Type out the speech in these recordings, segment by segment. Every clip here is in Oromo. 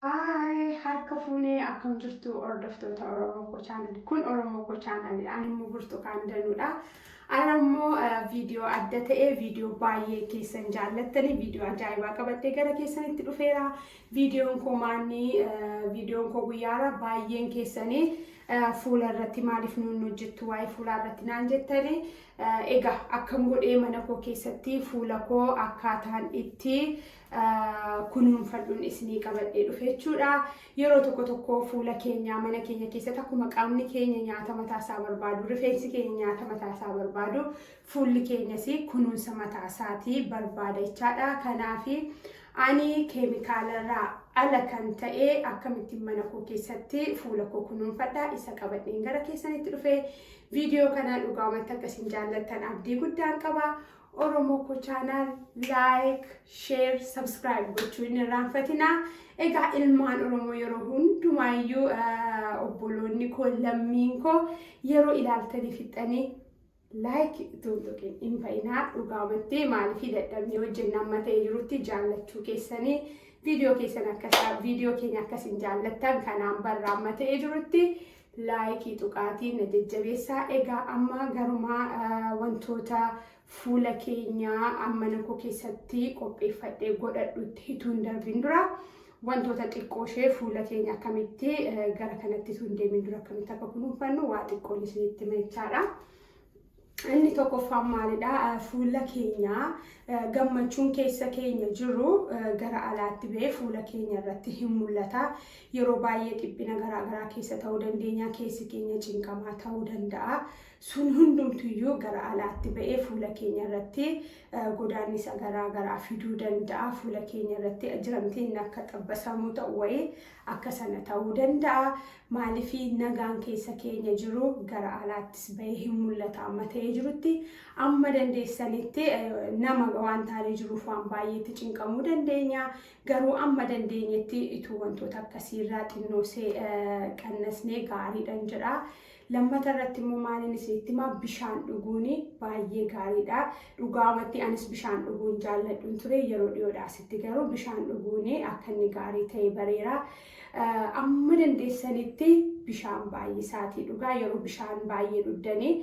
Haay, harka fuunee akkam jirtu hordoftoota Oromoo Koo Channel. Kun Oromoo Koo Channel. Ani immoo Burtukaan Danuudha. Har'a immoo viidiyoo adda ta'e, viidiyoo baay'ee keessan jaallattanii, viidiyoo ajaa'ibaa qabadhee gara keessanitti dhufeera. Viidiyoon koo maanni viidiyoon koo guyyaara baay'een keessanii fuula irratti maaliif nuun hojjettu waa'ee fuulaa irratti naan jettanii. Egaa akkam godhee mana koo keessatti fuula koo akkaataan itti kunuunfadhuun isinii qabadhee dhufe jechuudha. Yeroo tokko tokko fuula keenya mana keenya keessatti akkuma qaamni keenya nyaata mataa isaa barbaadu, rifeensi keenya nyaata mataa isaa barbaadu, fuulli keenyas kunuunsa mataa isaatii barbaada jechaadha. Kanaaf ani keemikaalarraa ala kan ta'e akkamittiin mana koo keessatti fuula koo kunuunfadha isa qabadheen gara keessanitti dhufe. Viidiyoo kana dhugaamatti akka isin jaallattan abdii guddaan qaba. Oromoo koo channel like, share, subscribe gochuu hin irraanfatinaa. Egaa ilmaan Oromoo yeroo hundumaayyuu obboloonni koo lammiin koo yeroo ilaaltanii fixxanii like utuu hin tuqin hin ba'inaa dhugaamatti maaliif dadhabnee hojjenna amma ta'e jirutti jaallachuu keessanii viidiyoo keessan akkasa viidiyoo keenya akkasin jaallattan kanaan barra amma ta'e jirutti laayikii tuqaatii na jajjabeessaa. Egaa amma garumaa wantoota fuula keenyaa mana koo keessatti qopheeffadhee godhadhutti hituun darbin dura wantoota xiqqoo ishee fuula keenya akkamitti gara kanatti utuu hin deemin dura akkamitti akka kunuunfannu waa xiqqoon isinitti hima jechaadha. Inni tokkoffaan maalidha? Fuula keenya gammachuun keessa keenya jiru gara alaatti ba'ee fuula keenya irratti hin mul'ata. Yeroo baay'ee dhiphina garaa garaa keessa ta'uu dandeenya, keessi keenya cinqamaa ta'uu danda'a. Sun hundumtuyyuu gara alaatti ba'ee fuula keenya irratti godaannisa garaa garaa fiduu danda'a. Fuula keenya irratti jiramtiin inni akka xabbasamuu ta'u wayii akka sana ta'uu danda'a. Maaliif nagaan keessa keenya jiru gara alaattis ba'ee hin mul'ata amma ta'ee jirutti amma dandeessanitti nama waan taanee jiruuf waan baay'eetti cinqamuu dandeenya. Garuu amma dandeenyetti ituu wantoota akkasiirraa xinnoosee qannasnee gaariidhan jedha. Lammata irratti immoo maaliin isinitti himaa bishaan dhuguun baay'ee gaariidha. Dhugaamatti anis bishaan dhuguun jaalladhuun ture yeroo dhiyoodha asitti garuu bishaan dhuguun akka inni gaarii ta'e bareera. Amma dandeessanitti bishaan baay'isaatii dhugaa yeroo bishaan baay'ee dhugdanii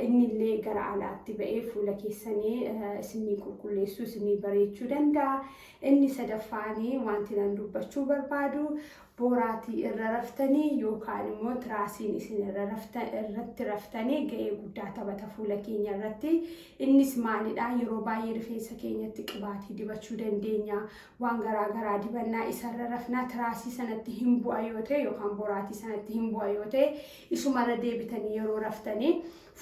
innillee gara alaatti ba'ee fuula keessanii isinii qulqulleessuu isinii bareechuu danda'a. Inni sadaffaan wanti nan dubbachuu barbaadu boraatii irra raftanii yookaan immoo tiraasiin isin irratti raftanii ga'ee guddaa taphata fuula keenya irratti. Innis maalidha? Yeroo baay'ee rifeensa keenyatti qibaatii dibachuu dandeenya. Waan garaa garaa dibannaa isarra rafnaa tiraasii sanatti hin bu'a yoo ta'e yookaan boraatii sanatti hin bu'a yoo ta'e isumarra deebitanii yeroo raftanii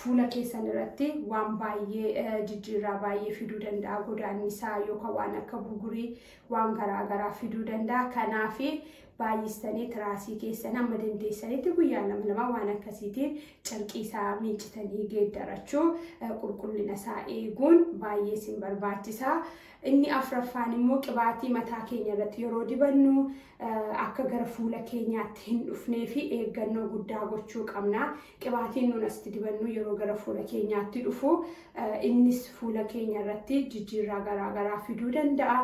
fuula keessan irratti waan baay'ee jijjiirraa baay'ee fiduu danda'a. Godaannisaa yookaan waan akka bugurii waan garaa garaa fiduu danda'a. Kanaaf baay'istanii tiraasii keessan hamma dandeessanitti guyyaa lama lama waan akkasiitiin carqii isaa miicitanii geeddarachuu qulqullina isaa eeguun baay'ee isin barbaachisa. Inni afraffaan immoo qibaatii mataa keenya irratti yeroo dibannu akka gara fuula keenyaatti hin dhufnee fi eeggannoo guddaa gochuu qabna. Qibaatiin nuun asitti dibannu yeroo gara fuula keenyaatti dhufu innis fuula keenya irratti jijjiirraa garaa garaa fiduu danda'a.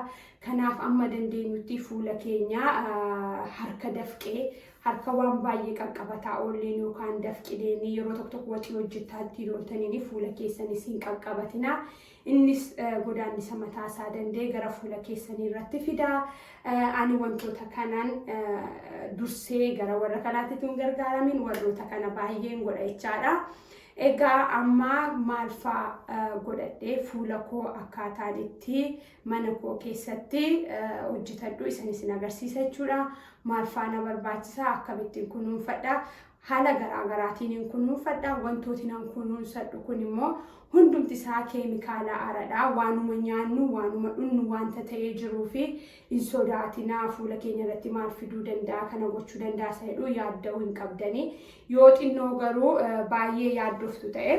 Kanaaf amma dandeenyutti fuula keenya harka dafqee harka waan baay'ee qaqqabataa oolleen yookaan dafqileen yeroo tokko tokko waxii hojjettaa ittiin ooltaniin fuula keessanis hin qaqqabatina. Innis godaannisa mataa isaa danda'e gara fuula keessanii irratti fida. Ani wantoota kanaan dursee gara warra kanaatti tun gargaaramin warroota kana baay'een godha jechaadha. Egaa amma maal faa godhadhee fuula koo akkaataan itti mana koo keessatti hojjetadhu isan isin agarsiisa jechuudha. Maal faa na barbaachisa, akkamittiin kunuunfadha, haala garaa garaatiin hin kunuunfadha. Wantooti nan kunuunsadhu kun immoo hundumti isaa keemikaala aradha. Waanuma nyaannu, waanuma dhunnu wanta ta'ee jiruu fi hin sodaatinaa, fuula keenya irratti maal fiduu danda'a, kana gochuu danda'a isa jedhu yaadda'uu hin qabdanii. Yoo xinnoo garuu baay'ee yaaddoftu ta'e,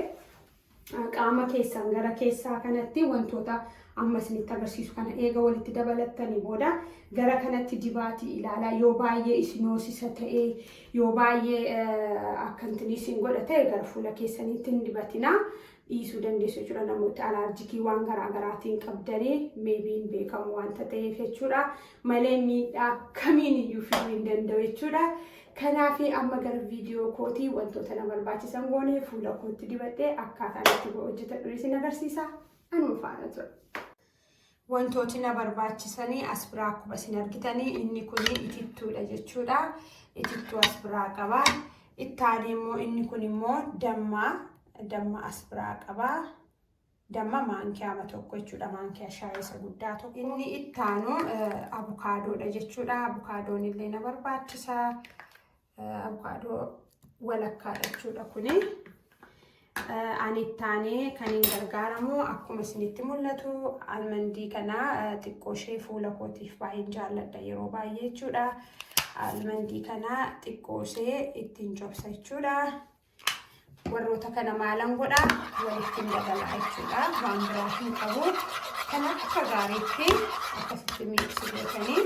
qaama keessan gara keessaa kanatti wantoota amma isinitti agarsiisu kana eega walitti dabalattanii booda gara kanatti dibaatii ilaalaa. Yoo baay'ee isin hoosisa ta'e, yoo baay'ee akkantinii isin godha ta'e, gara fuula keessaniitti hin dibatinaa, dhiisuu dandeessu jechuudha. Namoota alaarjikii waan garaa garaatiin qabdanii maybe hin beekamu wanta ta'eef jechuudha malee miidhaa kamiin iyyuu fiduu hin danda'u jechuudha. Kanaaf amma gara viidiyoo kootii wantoota na barbaachisan goone fuula kootti dibadhee akkaataan itti hojjetadhu isin agarsiisa. Anuma faana ture. Wantooti na barbaachisanii as biraa akkuma isin argitanii inni kun itittuudha jechuudha. Itittuu as biraa qaba. Ittaanee immoo inni kun immoo damma as biraa qaba. Damma maankiyaa tokko jechuudha. Maankiyaa shaayii isa guddaa tokko. Inni ittaanu abukaadoodha jechuudha. Abukaadoon illee na barbaachisa. Abukaadoo walakkaadha jechuudha kuni. Ani ittaanee kan hin gargaaramu akkuma isinitti mul'atu almandii kana xiqqoo ishee fuula kootiif baay'een jaalladha yeroo baay'ee jechuudha. Almandii kana xiqqoo ishee ittiin cobsa jechuudha. Warroota kana maalan godha, walitti hin dabalaa jechuudha. Waan biraa hin qabu. Kan akka gaariitti akkasitti mix gootanii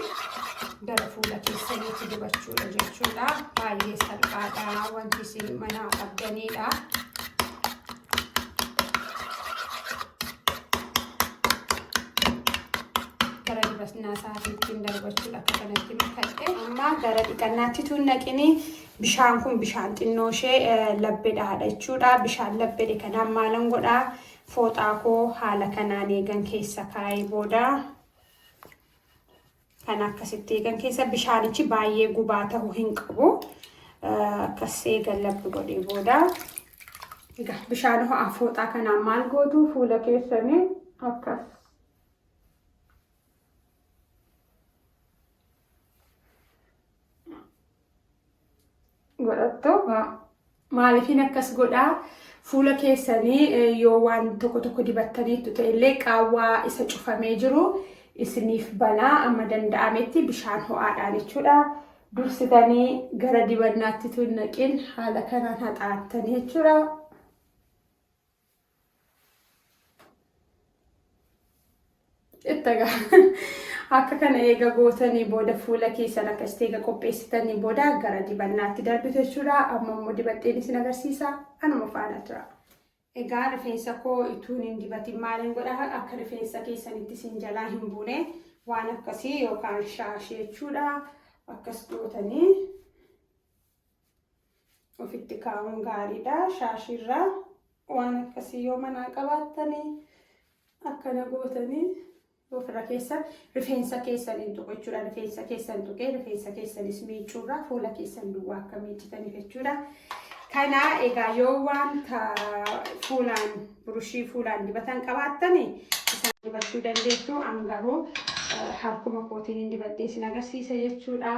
gara fuula keessaniitti dibachuudha jechuudha. Baay'ee salphaadha, wanti isin manaa qabdanidha. Gara dibannaa isaatiitti darbachuudha, akka kanatti makadhe. Amma gara dhiqannaatti tun naqini, bishaan kun bishaan xinnoo ishee labbedhaadha jechuudha. Bishaan labbedhe kanaan maalan godhaa? Fooxaa koo haala kanaan eegan keessa kaa'ee booda, kan akkasitti eegan keessa, bishaanichi baay'ee gubaa ta'uu hin qabu. Akkas eegan labbi godhee booda, egaa bishaan ho'aa fooxaa kanaan maal gootu? Fuula keessanii akkas godhattu. Maaliifin akkas godhaa? Fuula keessanii yoo waan tokko tokko dibattaniittu ta'ellee qaawwaa isa cufamee jiru isiniif banaa, amma danda'ametti bishaan ho'aadhaan jechuudha. Dursitanii gara dibannaatti tun naqin haala kanaan haxaattanii jechuudha. Ittagaa akka kana eega gootanii booda, fuula keessan akkasitti eega qopheessitanii booda gara dibannaatti darbitu jechuudha. Amma immoo dibadheen isin agarsiisa. Anuma faana tura. Egaa rifeensa koo ituun hin dibatin maaliin godha? Akka rifeensa keessanitti isin jalaa hin buune waan akkasii yookaan shaashii jechuudha. Akkas gootanii ofitti kaa'uun gaariidha. Shaashiirraa waan akkasii yoo manaa qabaattanii akkana gootanii ofirra keessa rifeensa keessan hin tuqu jechuudha. Rifeensa keessan tuqee rifeensa keessanis miicuurraa fuula keessan duwwaa akka miicitaniif jechuudha. Kana egaa yoo wanta fuulaan burushii fuulaan dibatan qabaattani isaan dibachuu dandeessu. An garuu harkuma kootiin hin dibadhee isin agarsiisa jechuudha.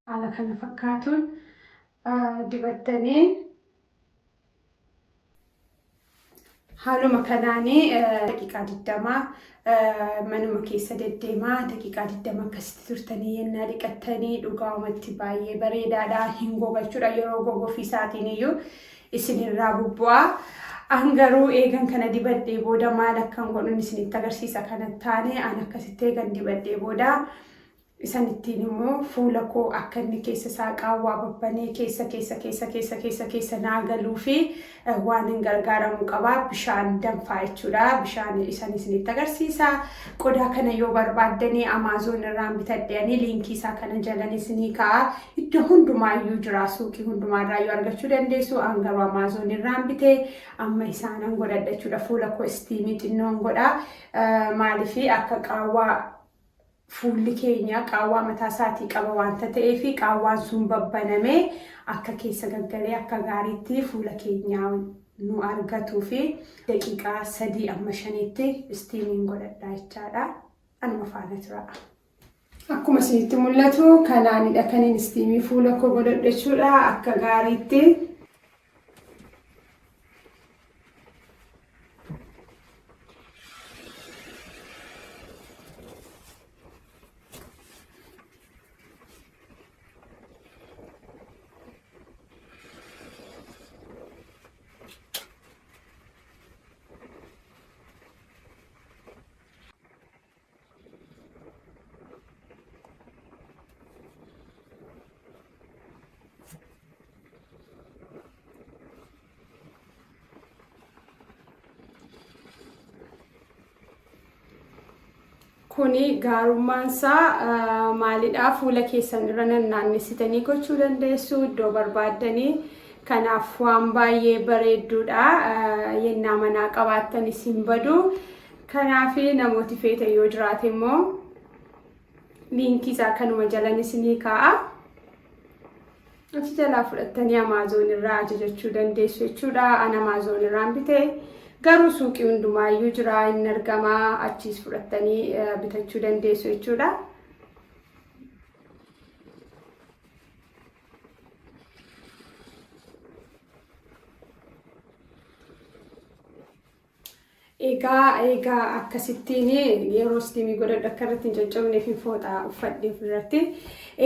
Haala kana fakkaatuun dibattanii Haaluma kanaan daqiiqaa 20 manuma keessa deddeemaa daqiiqaa 20 akkasitti turtanii yennaa dhiqattanii dhugaamatti baay'ee bareedaadha. Hin goga jechuudha yeroo gogu ofiisaatiin iyyuu isinirraa bubbu'a. An garuu eegan kana dibadhee booda maal akkan godhun isinitti agarsiisa kana taane an akkasitti eegan dibadhee booda Isan ittiin immoo fuula koo akka inni keessa isaa qaawwaa babbanee keessa keessa keessa keessa keessa keessa naa galuu fi waan hin gargaaramu qaba. Bishaan danfaa jechuudha. Bishaan isan isinitti agarsiisa. Qodaa kana yoo barbaaddanii Amaazoon irraan bitadheanii liinkii isaa kana jalan isinii kaa'a. Iddoo hundumaayyuu jira. Suuqii hundumaarraayyuu argachuu dandeessu. An garuu Amaazoon irraan bite. Amma isaanan godhadha jechuudha. Fuula koo istiimii xinnoon godha. Maaliif akka qaawwaa Fuulli keenya qaawwaa mataa isaatii qaba waanta ta'eef qaawwaan sun babbanamee akka keessa gaggalee akka gaariitti fuula keenya nu argatuu fi daqiiqaa 3 amma 5tti istiimiin godhadha jechaadha. Anuma faana tura. Akkuma isinitti mul'atu kanaanidha kanin istiimii fuula koo godhadhu jechuudha akka gaariitti. Kuni gaarummaan isaa maalidha? Fuula keessan irra nannaannessitanii gochuu dandeessu iddoo barbaaddanii. Kanaaf waan baay'ee bareedduudha. Yennaa manaa qabaattanis hin badu. Kanaaf namooti feetan yoo jiraate immoo liinkii isaa kanuma jalan isinii kaa'a. Achi jalaa fudhattanii Amaazoon irraa ajajachuu dandeessu jechuudha. An Amaazoon irraan bite. Garuu suuqii hundumaayyuu jira inni argama. Achiis fudhattanii bitachuu dandeessu jechuudha. Egaa egaa akkasittiin yeroo istiimii godhadhu akka irratti hin coccobneef hin fooxaa uffadhe ofirratti.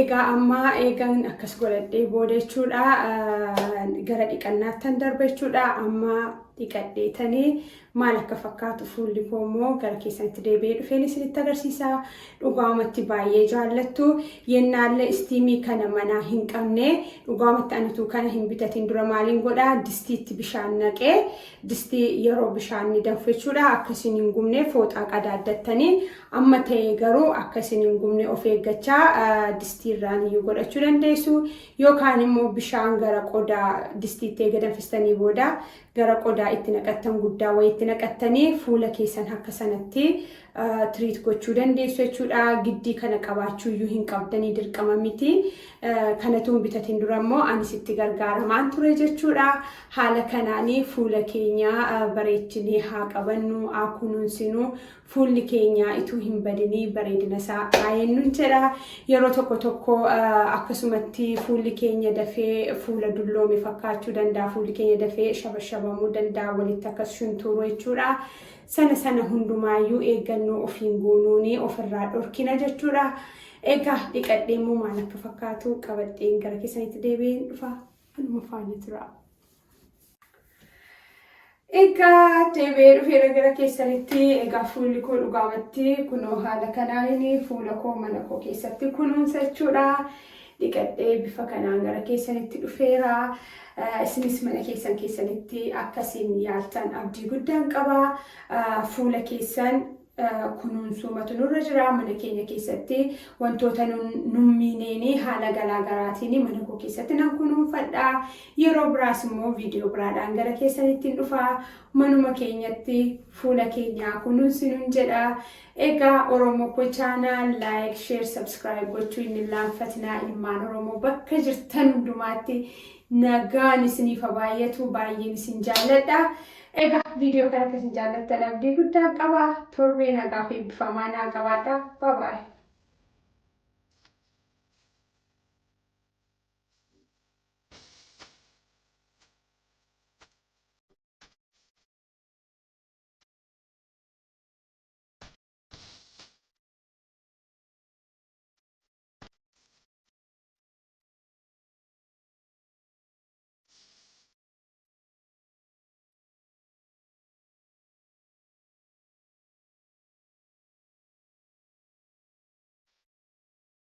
Egaa amma eegan akkas godhadhee booda jechuudha gara dhiqannaattan darba jechuudha. Amma dhiqadheetanii maal akka fakkaatu fuulli koo immoo gara keessanitti deebi'ee dhufeen isinitti agarsiisa. Dhugaamatti baay'ee jaallattu. Yennaallee istiimii kana manaa hin qabne dhugaamatti anituu kana hin bitatin dura maaliin godha distiitti bishaan naqee Distii yeroo bishaan ni danfu jechuudha. Akka isin hin gubne fooxaa qadaaddattanii amma ta'e garuu akka isin hin gubne of eeggachaa distii irraan iyyuu godhachuu dandeessu. Yookaan immoo bishaan gara qodaa distiitti eega danfistanii booda gara qodaa itti naqattan guddaa wayiitti naqattanii fuula keessan akka sanatti tiriit gochuu dandeessu jechuudha. Giddii kana qabaachuu iyyuu hin qabdanii dirqama miti. Kanatu hin bitatin dura immoo anis itti gargaaramaan ture jechuudha. Haala kanaan fuula keenya bareechinee haa qabannu, haa kunuunsinu. Fuulli keenya ituu hin badinii bareedina isaa haa eenyuun jedha. Yeroo tokko tokko akkasumatti fuulli keenya dafee fuula dulloome fakkaachuu danda'a. Fuulli keenya dafee shabashabamuu danda'a. Walitti akkas shuntuuruu jechuudha. Sana sana hundumaayyuu eeggannoo ofiin goonuuni ofirraa dhorkina jechuudha. Egaa dhiqadhee immoo maal akka fakkaatu qabadheen gara keessanitti deebi'een dhufa. Anuma faana tura. Egaa deebi'ee dhufeera gara keessanitti. Egaa fuulli koo dhugaamatti kunoo haala kanaan fuula koo mana koo keessatti kunuunsa jechuudha. Dhiqadhee bifa kanaan gara keessanitti dhufeera. Isinis mana keessan keessanitti akkasiin yaaltan abdii guddaan qaba. Fuula keessan kunuunsuumatu nurra jira. Mana keenya keessatti wantoota nun miineeni haala garaa garaatiin mana koo keessatti nan kunuunfadha. Yeroo biraas immoo viidiyoo biraadhaan gara keessanitti dhufa. Manuma keenyatti fuula keenyaa kunuunsinuun jedha. Egaa Oromo ko channel like share subscribe gochuu hin illaanfatinaa ilmaan Oromoo bakka jirtan hundumaatti nagaan isiniif haa baay'atu baay'een isin jaalladha. Egaa viidiyoo kana akka isin jaallattan abdii guddaa qaba. Torbee nagaa fi eebbifamaa naa qabaadha. Bye bye.